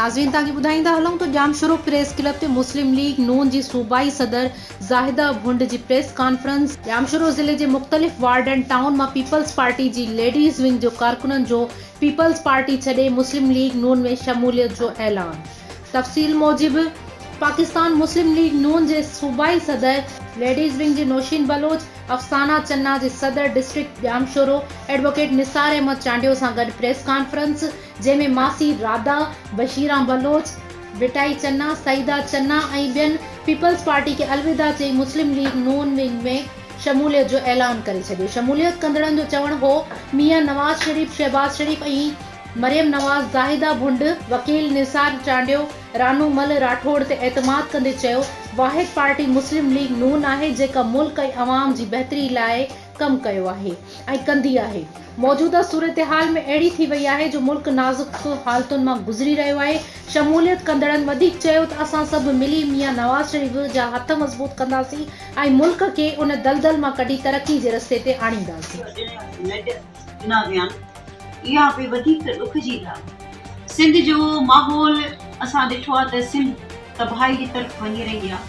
ناظرين توهان کي ٻڌائيندا هلون ته ڄامشورو پريس ڪلب تي مسلم ليگ نون جي صوبائي صدر زاهده ڀنڊ جي پريس ڪانفرنس، ڄامشورو ضلعي جي مختلف وارڊن ٽائون مان پيپلز پارٽي جي ليڊيز ونگ جو ڪارڪنن جو پيپلز پارٽي ڇڏي مسلم ليگ نون ۾ شموليت جو اعلان تفصيل موجب پاڪستان مسلم ليگ نون جي صوبائي صدر ليڊيز ونگ جي نوشين بلوچ، افسانه چنا جي صدر ڊسٽرڪٽ ڄامشورو ايڊووڪيٽ نثار احمد چانڊيو سان گڏ پريس ڪانفرنس جنهن ۾ ماسي راڌا، بشيران بلوچ، ڀٽائي چنا، سعيده چنا ۽ ٻين پيپلز پارٽي کي الوداع چئي مسلم ليگ نون ونگ ۾ شموليت جو اعلان ڪري ڇڏيو. شموليت ڪندڙن جو چوڻ هو ميان نواز شريف، شهباز شريف ۽ مريم نواز، زاهده ڀنڊ، وڪيل نثار چانڊيو، رانو مل راٺوڙ تي اعتماد ڪندي چيو واحد پارٽي مسلم ليگ نون آهي جيڪا ملڪ ۽ عوام جي بهتري لاء ڪم ڪيو آهي ۽ ڪندي آهي. موجوده صورتحال ۾ اهڙي ٿي وئي آهي جو ملڪ نازڪ حالتن مان گذري رهيو آهي. شموليت ڪندڙن وڌيڪ چيو ته اسان سڀ ملي ميان نواز شريف جا هٿ مضبوط ڪنداسين ۽ ملڪ کي ان دلدل مان ڪڍي ترقي جي رستي تي آڻينداسين. ڏنا ويا آهن اها به وڌيڪ ڏک جي ڳالهه. سنڌ جو ماحول اسان ڏٺو آهي ته سنڌ تباهي جي طرف وڃي رهي آهي.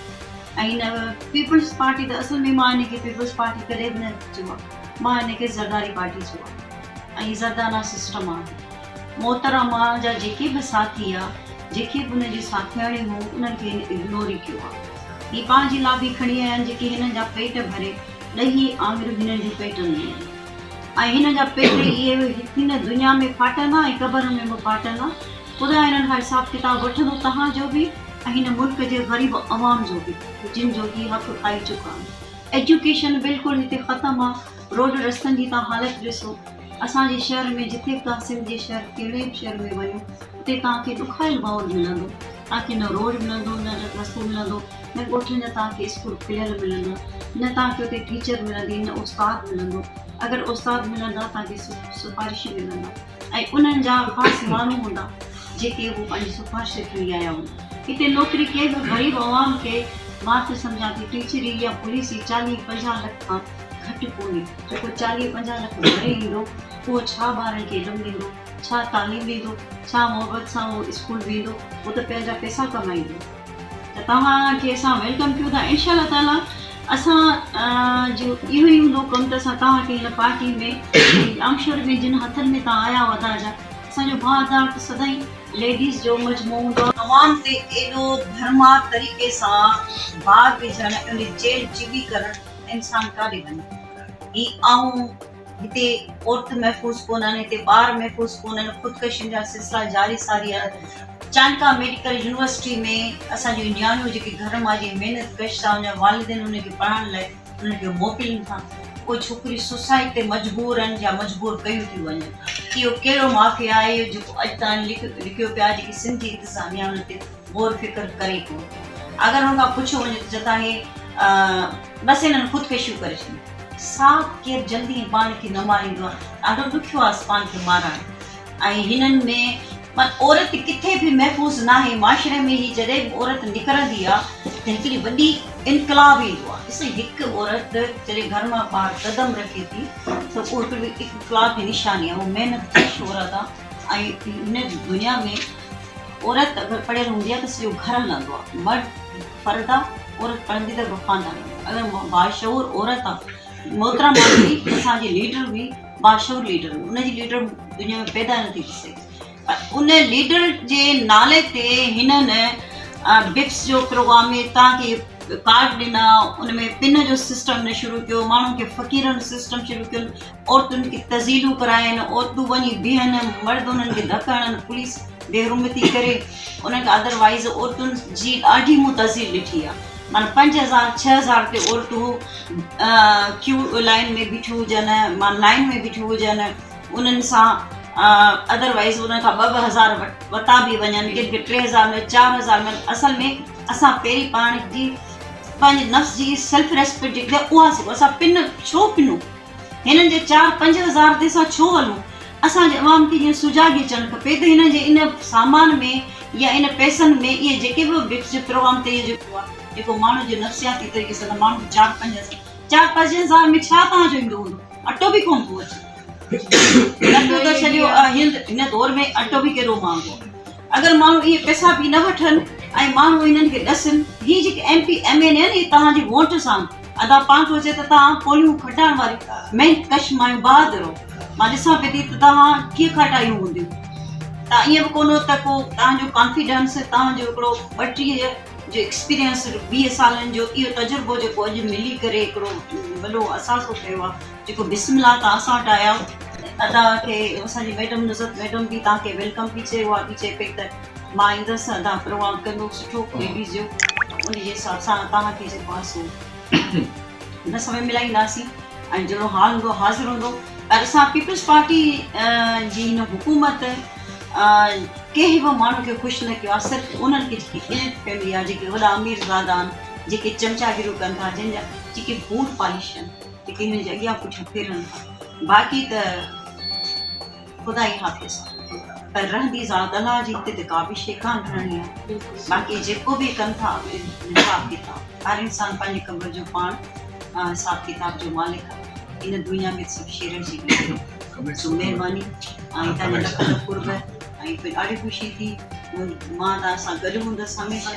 ۽ هن پيپلز پارٽي ته اصل ۾ مان هن کي پيپلز پارٽي ڪڏهن به نه چيو آهي مان هن کي زرداري پارٽي چيو آهي ۽ زردانا سسٽم آهي محترمه جا جيڪي به ساٿي آ جيڪي به هن جون ساٿياڻيون هيون انهن کي هن اگنور ئي ڪيو آهي هي پنهنجي لابي کڻي آيا آهن جيڪي هنن جا پيٽ ڀري ڏهي آڱريون هنن جون پيٽن ۾ آهن ۽ هنن جا پيٽ اهي هن دنيا ۾ ڦاٽندا ۽ قبر ۾ به ڦاٽندا خدا هنن کان حساب ڪتاب وٺندو توهان جو به ۽ هن ملڪ جي غريب عوام جو به جن جو هي حق کائي چڪا آهن. ايجوڪيشن بلڪل هتي ختم آ روڊ رستن جي توهان حالت ڏسو اسان جي شهر ۾ جٿي به توهان سنڌ جي شهر ڪهڙي به شهر ۾ وڃو اتي توهان کي ڏکايل ماحول ملندو توهان کي نه روڊ ملندو نه رستو ملندو نه ڳوٺن جا توهان کي اسڪول کليل ملندا نه توهان کي اتي ٽيچر ملندي نه استاد ملندو اگر استاد ملندا توهان کي سفارشي ملندا ۽ انهن جا خاص ماڻهو هوندا جيڪي هو پنهنجي سفارش تي کڻي آيا هوندا. هتي نوڪري ڪنهن به غريب عوام کي مان ته سمجهان ٿي ٽيچري يا پوليس جي چاليهه 50 لک کان گهٽ ڪونهي. جيڪو چاليهه 50 لک ڀري ايندو اهو ڇا ٻارن کي علم ڏيندو، ڇا تعليم ڏيندو، ڇا محبت سان اهو اسڪول ويندو، هو ته پنهنجا پئسا ڪمائيندو. ته توهان کي اسان welcome ڪيون ٿا انشاء الله تعالي اسان جو اهو ئي هوندو ڪم ته اسان توهان کي هن پارٽي ۾ ڄامشوري ۾ جن هٿن ۾ توهان آيا آهيو ادا جا اسان جو ڀاء ادا وٽ سدائين ليڊيز جو مجموعو هوندو آهي. عوام تي ايڏو ڀرمار طريقي سان بار وجهڻ ۽ ان جي چيلهه چٻي ڪرڻ انسان ڪاڏي وڃي هي آئون هتي عورت محفوظ ڪونهن، هتي ٻار محفوظ ڪونهن، خودڪشين جا سلسلا جاري ساري آهن. چانڊڪا ميڊيڪل يونيورسٽي ۾ اسان جون نياڻيون جيڪي گهر مان جي محنت ڪش سان ان جا والدين انهن کي پڙهائڻ لاء انهن کي موڪلين ٿا اهي ڇوڪريون سوسائيڊ تي مجبور آهن يا مجبور ڪيون ٿيون وڃن. اهو ڪهڙو مافيا آهي اهو جيڪو اڄ تائين لڪيو پيو آهي جيڪي سنڌ جي انتظاميا ان تي غور فڪر ڪري ڪونه ٿي. اگر ان کان پڇيو وڃي ته چوندا هي بس هنن خودڪشيون ڪري ڇڏيون. ساھ ڪير جلدي ائين پاڻ کي نه ماريندو آهي ڏاڍو ڏکيو آهي پاڻ کي مارڻ ۽ هنن ۾ عورت ڪٿي به محفوظ ناهي معاشري ۾ هي جڏهن به عورت نڪرندي آهي ته هڪڙي وڏي انقلاب ايندو آهي ڏسو هڪ عورت جڏهن گهر مان ٻاهر قدم رکي ٿي ته اهو هڪڙي انقلاب جي نشاني آهي اهو محنت ڪش عورت آهي ۽ هن دنيا ۾ عورت اگر پڙهيل هوندي آهي ته سڄو گهر هلندو آهي مرد فرد آ عورت پڙهندي ته خاندان اگر باشعور عورت آ محترمه هئي اسان جي ليڊر هئي باشعور ليڊر هئي ان جي ليڊر دنيا ۾ پيدا نه ٿي سگهي پر ان ليڊر جي نالي تي هنن بپس جو پروگرام ۾ تان کي ڪارڊ ڏنا ان ۾ پن جو سسٽم نه شروع ڪيو ماڻهن کي فقيرن سسٽم شروع ڪيو عورتن کي تذيلون ڪرائين عورتون وڃي بيهن مرد انهن کي ڌڪ هڻن پوليس بي حرمتي ڪري انهن کي ادر وائيز عورتن جي ڏاڍي مون تذليل ڏٺي آ معنيٰ 5000 6000 تي عورتون ڪيو لائين ۾ بيٺيون هجن معنيٰ لائين ۾ بيٺيون هجن انهن سان ادر وائيز انهن کان ٻه ٻه هزار وتا به وڃن ڪن کي 3000 ۾ 4000 ۾ اصل ۾ اسان پهرين پاڻ جي پنهنجي نفس جي سيلف ريسپيڪٽ جيڪي اها سکو اسان پن ڇو پنون هنن جي چار پنج هزار تي اسان ڇو هلون؟ اسان جي عوام کي جيئن سجاڳي اچڻ کپي ته هنن جي ان سامان ۾ يا ان پئسن ۾ اهي جيڪي به بپس جي پروگرام تي اهي جيڪو آهي جيڪو ماڻهن جي نفسياتي طريقي سان ته ماڻهو چار پنج هزار چار پنج هزار ۾ ڇا توهان جو ايندو هوندو اٽو به ڪونه ٿو اچي اٽو ته ڇڏيو هن دور ۾ اٽو به ڪيڏو مهانگو آهي. اگر ماڻهو اهي پئسا به نه وٺن ۽ ماڻهو انهن کي ڏسن هي جيڪي ايم پي ايم اين آهن اهي توهان جي ووٽ سان ادا پاڻ ٿو چئي ته توهان پوليون کٽائڻ واري محنت ڪش مايون بهادر هو مان ڏسان پئي ٿي ته توهان ڪيئن کٽايون هونديون تان ائين به ڪونه ته ڪو توهان جو ڪانفيڊنس توهان جو هڪڙو 32 جو ايڪسپيرينس 20 سالن جو اهو تجربو جيڪو اڄ ملي ڪري هڪڙو وڏو اثاثو ٺهيو آهي جيڪو بسم الله تان اسان وٽ آيا ادا کي اسان جي ميڊم نزهت ميڊم به توهان کي welcome پئي چئي اها به چئي پئي ته مان ايندس ادا پروگرام ڪندو سٺو ليڊيز جو ان جي حساب سان توهان کي جيڪو آهي سو ان سمي ملائينداسين ۽ جهڙو حال هوندو حاضر هوندو پر اسان پيپلز پارٽي جي هن حڪومت ڪنهن به ماڻهو کي خوش نه ڪيو آهي صرف انهن کي جيڪي ايلٽ فيملي آهي جيڪي وڏا امير زادا آهن جيڪي چمچاگيريون ڪن ٿا جن جا جيڪي بوٽ پالش آهن جيڪي هن جي اڳيان پٺيان ڦرن ٿا باقي ته خدا ئي حافظ آ پر رهندي ذات الله جي هتي ته ڪا به شيء ڪانه رهڻي آ باقي جيڪو به ڪن ٿا حساب ڪتاب هر انسان پنهنجي قبر جو پاڻ حساب ڪتاب جو مالڪ آ هن دنيا ۾ سڀ شيء رهجي ويندي سو مهرباني ۽ تنهنجا لک لک قرب ۽ ڏاڍي خوشي ٿي مان توهان سان گڏ هوندس هميشه.